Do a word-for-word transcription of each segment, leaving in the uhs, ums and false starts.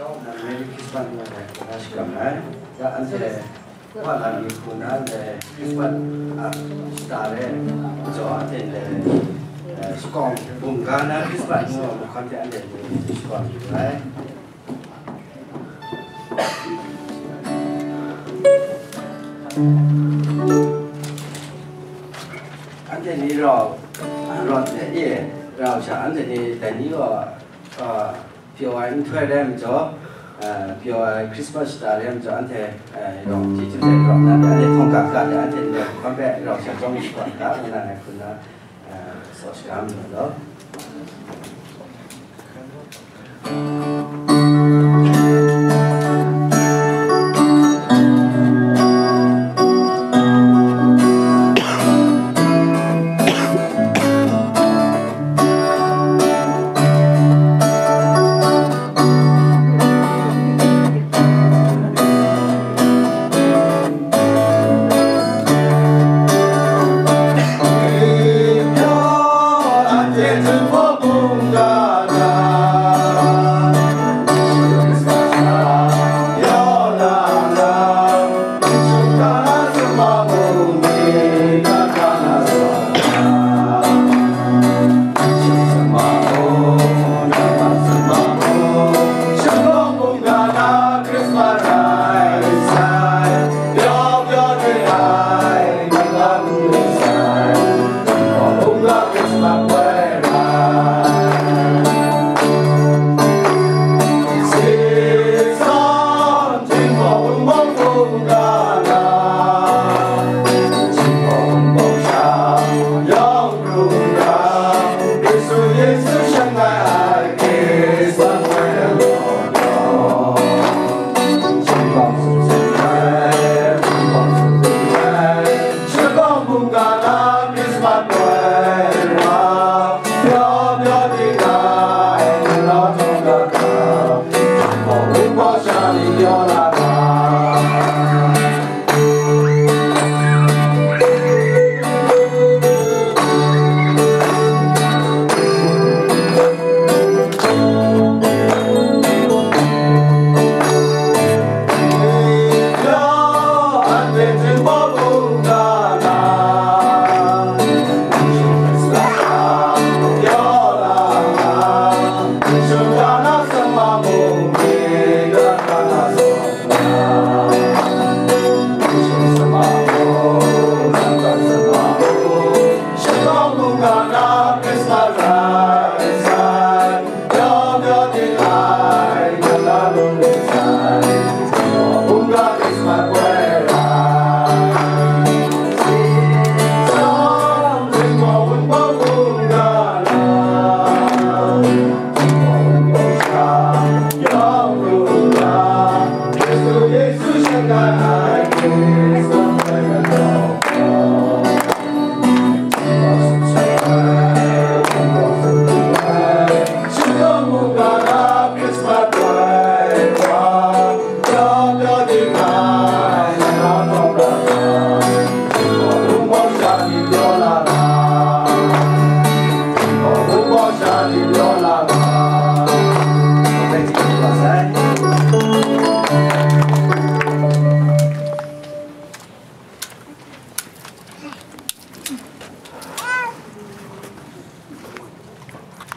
Merry Christmas ngu ai hkra shakram ai. Ya, anhte wa la mi hku na le Christmas a shata le majaw anhte le, eh, shakawng bungga na Christmas ngu ai mahkawn hte anhte le shakawng yu ai. Anhte ni rau, rawt de e, rau sha anhte ni dai ni gaw, ah, pyaw ai nhtoi rai majaw, ah, pyaw ai Christmas shata rai majaw, anhte, eh, rawng chyeju hte rawng na de, anhte hkawng ga ga de, anhte ni rau hkawm hpe rau sha jawm shaga ga, ngu na ngai hku na, eh, tsaw shaga ma law.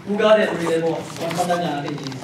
Buga de turi de mo, wan hkam dan na a ting ni.